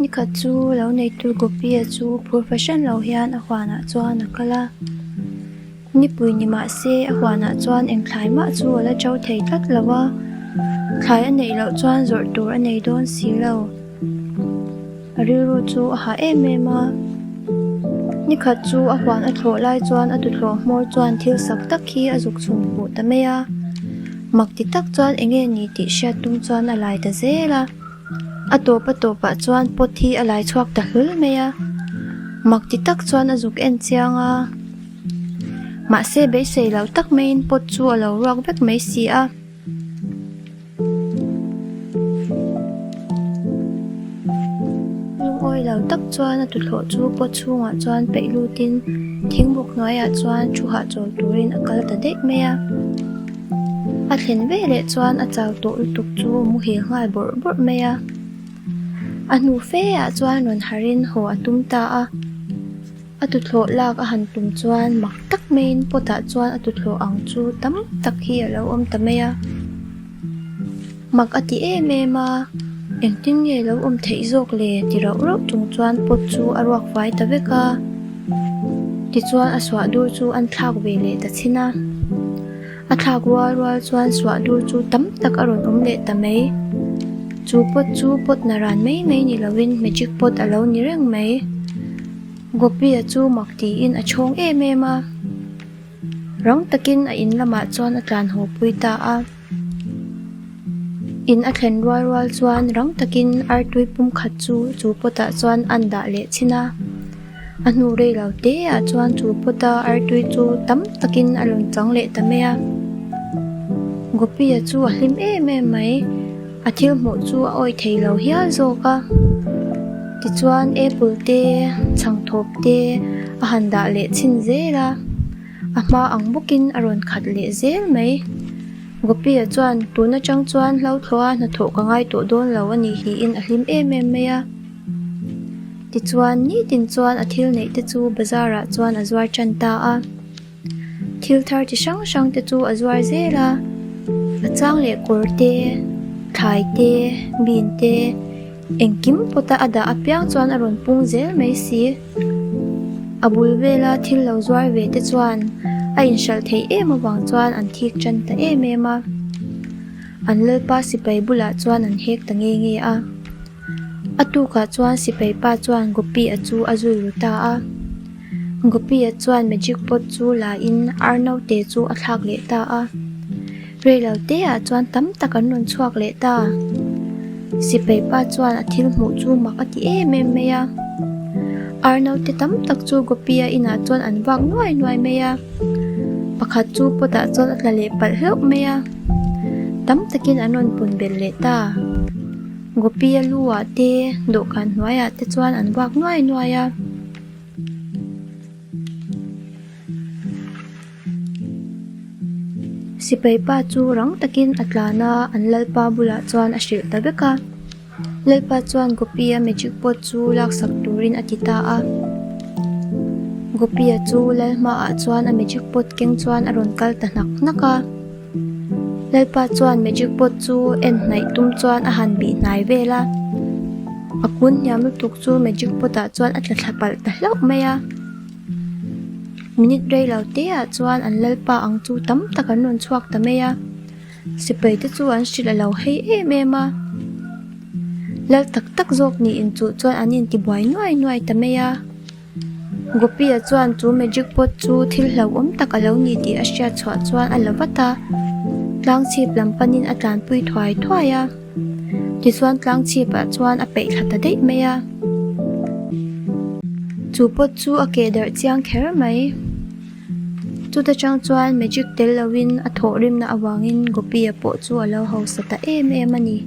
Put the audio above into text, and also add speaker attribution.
Speaker 1: Nikhat chu lo neitu Gopi-a chu phur fahran lo hian a huanah chuan a kal a. Nipui ni mah se a huanah chuan eng thlai mah chu a la to thei tlat lo a, thlai a neih loh chuan zawrh tur a nei dawn si lo. A rilru chu a hah em em a. Nikhat chu a huan a thlawh lai chuan a tuthlawh hmawr chuan thil sak tak hi a zuk chhun fuh ta mai a. Mak ti tak chuan eng nge ni tih hriat tum chuan a lai ta zel a. A tawp a tawpah chuan pot hi a lai chhuak ta hlul mai a. Mak ti tak chuan a zuk en chiang a. Mahse beisei loh tak maiin pot chu a lo ruak vek mai si a. Lungawi lo tak chuan a tuthlawh chu pot chhungah chuan peih lutin thingbuk hnuaiah chuan thu hahchawl turin a kal ta daih mai a. A thlen veleh chuan a chau tawh lutuk chu muhil nghal bawrh bawrh mai a. A hnu fe ah chuan rawn harin haw a tum ta a. A tuthlawh lak a han tum chuan mak tak maiin pot ah chuan a tuthlawh ang chu tam tak hi a lo awm ta mai a. Mak a ti em em a, engtin nge lo awm theih zawk le ti rauh rauh chung chuan pot chu a ruak fai ta vek a. Tichuan a suah dur chu an thlak ve leh ta chhin a. A thlak rual rual chuan suah dur chu tam tak a rawn awm leh ta mai. Chu pot chu pot naran mai mai ni lovin magic pot a lo ni reng mai. Gopi-a chu mak tiin a chhawng em em a. Rang takin a in lamah chuan a tlan haw pui ta a. In a thlen rual rual chuan rang takin artui pum khat chu chu pot ah chuan an dah leh chhin a. A hnu rei lo te ah chuan chu pot a artui chu tam takin a rawn chang leh ta mai a. Gopi-a chu a hlim em em mai. A thil hmuh chu a awih thei lo hial zawk a. Tichuan apple te, chhangthawp te a han dah leh chhin zel a. A hma ang bawkin a rawn khat leh zel mai. Gopi-a chuan tun atang chuan hlauhthlawha hnathawh ka ngai tawh dawn lo a nih hiin a hlim em em mai a. Tichuan nitin chuan a thil neih te chu bazar ah chuan a zuar tan ta a. Thil thar chi hrang hrang te chu a zuar zel a, a chang leh kawr te, thlai te, bean te, engkim pawta a dah apiang chuan a rawn pung zel mai si. A bul vela thil lo zuar ve te chuan a inhralh theih em avang chuan an thik tan ta em em a, an lalpa sipai bulah chuan an hek ta nge nge a. A tukah chuan sipai pa chuan Gopi-a chu a zui ru ta a. Gopi-a chuan magic pot chu la in ar naute chu a thlak leh ta a. Reilo te ah chuan tam tak an rawn chhuak leh ta. Sipai pa chuan a thil hmuh chu mak a ti em em mai a. Ar naute tam tak chu Gopi-a inah chuan an vak nuai nuai mai a. Pakhat chu pot ah chuan a tla leh palh hlauh mai a. Tam takin an rawn pun belh leh ta. Gopi-a lu ah te dawhkan hnuaiah te chuan an vak nuai nuai a. Sipai pa chu rang takin a tlan a, an lalpa bulah chuan a hrilh ta vek a. Lalpa chuan Gopi-a magic pot chu laksak turin a ti ta a. Gopi-a chu lal hmaah chuan a magic pot keng chuan a rawn kal ta hnak hnak a. Lalpa chuan magic pot chu en hnaih tum chuan a han bih hnai vel a, a kun hniam lutuk chu magic pot ah chuan a tla thla palh ta hlauh mai a. Minute rei lo te ah chuan an lalpa ang chu tam tak an rawn chhuak ta mai a, sipai te chu an hrilh a lo hei em em a. Lal tak tak zawk niin chuh chuan an intibuai nuai nuai ta mai a. Gopi-a chuan chu magic pot chu thil hlauhawm tak a lo ni tih a hriat chhuah chuan a la vat a, tlang chhip lam panin a tlanpui thuai thuai a. Tichuan tlang chhipah chuan a peih thla ta daih mai a. Chu pot chu a keh darh chiang kher mai. Chuta tang chuan magic tel loin a thawhrimna avangin Gopi-a pawh chu a lo hausa ta em em a ni.